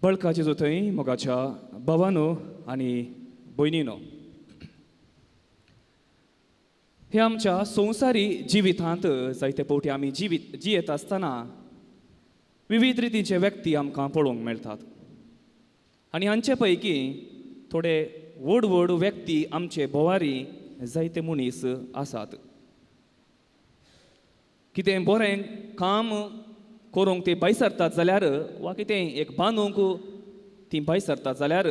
बळकाचे जोथंय मोगाच्या भावानो आनी भयणीनो, हे आमच्या संवसारी जिवितांत जायते फावटी आमी जिवीत जियेत आसतना विविध रितीचे व्यक्ती आमकां पळोवंक मेळटात आनी हांचे पैकी थोडे व्हड व्हड व्यक्ती आमचे भोवारी जायते मनीस आसात. कितें बरें काम करूंक ते भायर सरतात जाल्यार वा कितें एक बांदूंक ती भायर सरतात जाल्यार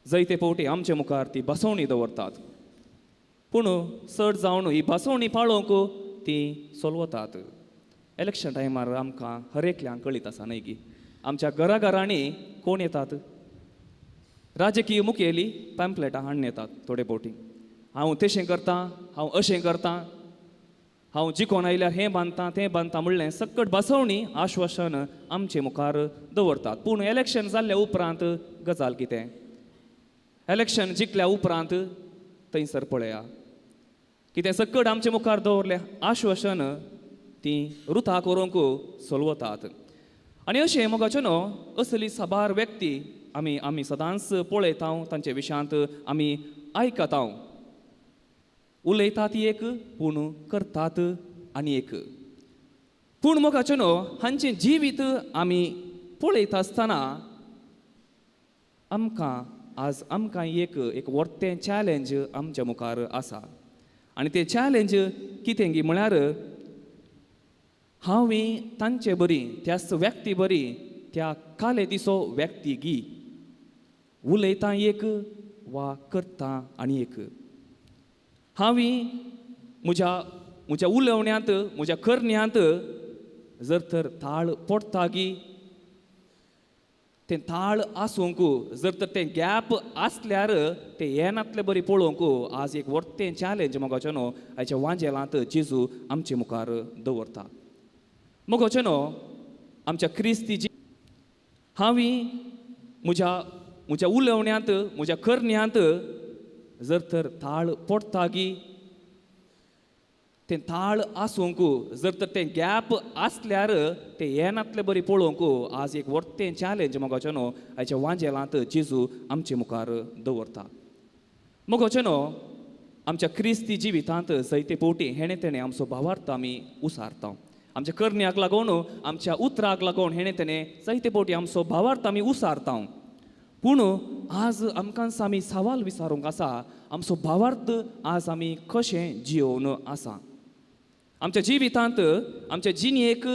जायते फावटी आमचे मुखार ती बसवणी दवरतात, पूण चड जावन ही बसवणी पाळोवंक ती सोलवतात. इलेक्शन टायमार आमकां हर एकल्यांक कळीत आसा न्हय की आमच्या घराघरांनी कोण येतात. राजकीय मुखेली पॅम्पलेटां हाडून येतात थोडे फावटी, हांव तशें करतां, हांव अशें करतां, हांव जिखोन आयल्यार हें बांदता तें बांदता म्हणलें सक्कट बसवणी आश्वासन आमचे मुखार दवरतात. पूण इलेक्शन जाल्ल्या उपरांत गजाल कितें? इलेक्शन जिखल्या उपरांत थंयसर पळया कितें सक्कट आमचे मुखार दवरलें आश्वासन ती रुथा करूंक सोलवतात. आनी अशें मोगाचें न्हू असली साबार व्यक्ती आमी आमी सदांच पळयता, तांचे विशयांत आमी आयकता. उलयतात एक पूण करतात आनी एक. पूण मोगाचें न्हू हांचें जिवीत आमी पळयता आसतना आमकां आज आमकां एक एक व्हडलें चॅलेंज आमच्या मुखार आसा. आनी तें चॅलेंज कितें गी म्हळ्यार हांवें तांचे बरी त्याच व्यक्ती बरी त्या काले दिसो व्यक्ती गी उलयता एक वा करता आनी एक. हांवें म्हज्या म्हज्या उलोवण्यांत म्हज्या करण्यांत जर तर ताळ पडटा गी, तें ताळ आसूंक जर तर तें गॅप आसल्यार तें येनातलें बरी पळोवंक आज एक व्हडलें चॅलेंज मोगाचें न्हू आयच्या वांजेलांत जेजू आमचे मुखार दवरता. मोगाचें न्हू आमच्या क्रिस्ती जी हांवें म्हज्या म्हज्या उलोवण्यांत म्हज्या करण्यांत जर तर ताळ पडटा गी, तें ताळ आसूंक जर तर तें गॅप आसल्यार तें येनातलें बरी पळोवंक आज एक व्हडलें चॅलेंज मोगाचें न्हू आयच्या वांजेलांत जेजू आमचे मुखार दवरता. मोगाचें न्हू आमच्या क्रिस्ती जिवितांत जायते फावटी हेणें तेणें आमचो भावार्थ आमी उसारता. आमच्या करण्याक लागून आमच्या उतराक लागून हेणें तेणें जायते फावटी आमचो भावार्थ आमी उसारता. पूण आज आमकां आमी सवाल विचारूंक आसा, आमचो भावार्थ आज आमी कशें जियोवन आसा. आमच्या जिवितांत आमच्या जिणेक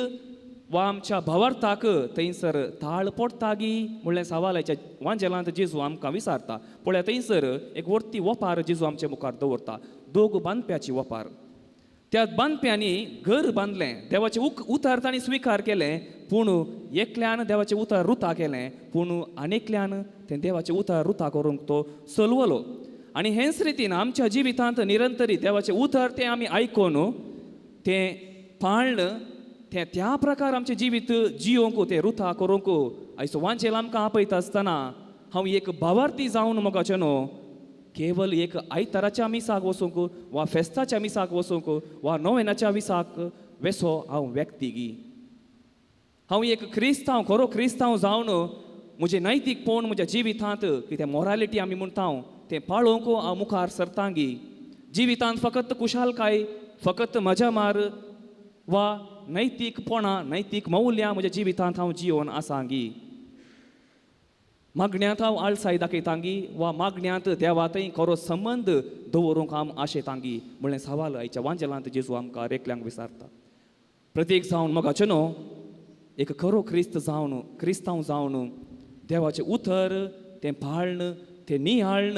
वा आमच्या भावार्थाक थंयसर ताळ पडटा गी म्हणलें सवाल आयच्या वांजेलांत जेजू आमकां विचारता. पळया थंयसर एक व्हडती वपार जेजू आमच्या मुखार दवरता, दोग बांदप्याची वपार. त्या बांदप्यांनी घर बांदलें, देवाचें उतर तांणी स्विकार केलें, पूण एकल्यान देवाचें उतर रुता केलें, पूण आनी एकल्यान तें देवाचें उतर रुता करूंक तो चलवलो. आनी हेच रितीन आमच्या जिवितांत निरंतरी देवाचें उतर तें आमी आयकून तें पाळण तें त्या प्रकार आमचें जिवीत जियोवंक तें रुथा करूंक आयचो वांजेल आमकां आपयता आसतना हांव एक भावार्थी जावन मोगाचें न्हू केवल एक आयताराच्या मिसाक वचूंक वा फेस्ताच्या मिसाक वचूंक वा नोवेनाच्या मिसाक वेसो हांव व्यक्ती गी. हांव एक क्रिस्तांव, खरो क्रिस्तांव जावन म्हजें नैतीकपण म्हज्या जिवितांत कितें मोरालिटी आमी म्हणटा तें पाळोवंक हांव मुखार सरता गी. जिवितांत फकत खुशालकाय, फकत मजा मार वा नैतीकपणां नैतीक मौल्यां म्हज्या जिवितांत हांव जियोवन आसा गी. मागण्यांत हांव आळसाय दाखयता गी वा मागण्यांत देवा थंय खरो संबंद दवरूंक हांव आशेता गी म्हणलें सवाल आयच्या वांजेलांत जेजू आमकां एकल्यांक विचारता. प्रत्येक जावन मोगाचें न्हू एक खरो क्रिस्त जावन क्रिस्तांव जावन देवाचें उतर तें पाळण तें नियाळण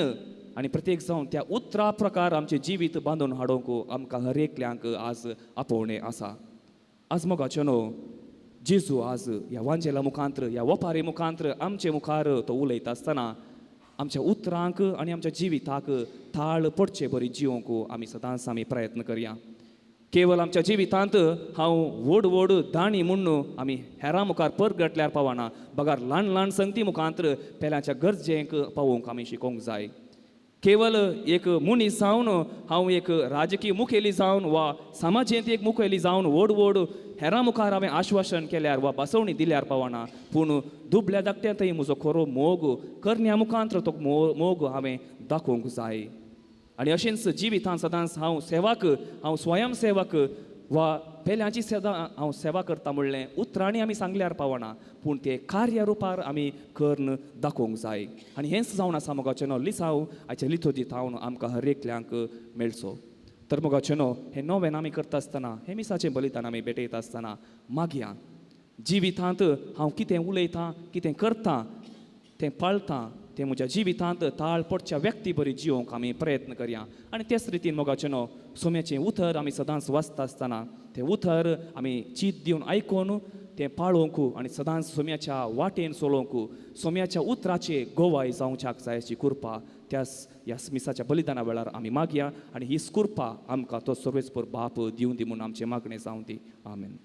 आनी प्रत्येक जावन त्या उतरा प्रकार आमचें जिवीत बांदून हाडूंक आमकां हर एकल्यांक आज आपोवणें आसा. आज मोगाचें न्हू जेजू आज ह्या वांजेला मुखांत्र ह्या वपारी मुखांत्र आमचे मुखार तो उलयता आसतना आमच्या उतरांक आनी आमच्या जिविताक ताळ पडचे बरी जिवंक आमी सदांच आमी प्रयत्न करया. केवल आमच्या जिवितांत हांव व्हड व्हड दाणी म्हूण आमी हेरां मुखार परगटल्यार पावना, बगार ल्हान ल्हान संगती मुखांत्र पेल्याच्या गरजेक पावोवंक आमी शिकोवंक जाय. केवल एक मनीस जावन, हांव एक राजकीय मुखेली जावन वा समाजेंत एक मुखेली जावन व्हड व्हड हेरां मुखार हांवें आश्वासन केल्यार वा बसवणी दिल्यार पावना, पूण दुबल्या धाकट्यांतय म्हजो खरो मोग करण्या मुखांत तो मोग हांवें दाखोवंक जाय. आनी अशेंच जिवितांत सदांच हांव सेवाक, हांव स्वयं सेवक वा पेल्यांची सदां हांव सेवा करता म्हणलें उतरांनी आमी सांगल्यार पावना, पूण ते कार्य रुपार आमी करून दाखोवंक जाय. आनी हेंच जावन आसा मोगाचें न्हू लिसांव आयच्या लितोर्जींत हांव आमकां हर एकल्यांक मेळचो. तर मोगाचें न्हू, हें नवें आमी करता आसतना, हें मिसाचें बलिदान आमी भेटयता आसतना मागया, जिवितांत हांव कितें उलयतां, कितें करतां तें पाळतां, तें म्हज्या जिवितांत ताळ पडच्या व्यक्ती बरी जिवोवंक आमी प्रयत्न करया. आनी तेच रितीन मोगाचें न्हू, सोम्याचें उतर आमी सदांच वाचता आसतना तें उतर आमी चीत दिवन आयकून तें पाळोवंक आनी सदांच सोम्याच्या वाटेन चलोवंक, सोम्याच्या उतराचे गोवाय जावच्याक जाय अशी कृपा त्यास ह्या मिसाच्या बलिदाना वेळार आमी मागया. आनी ही कृपा आमकां तो सर्वेस्पर बाप दिवन दी म्हूण आमचें मागणें जावं दी. आमेन.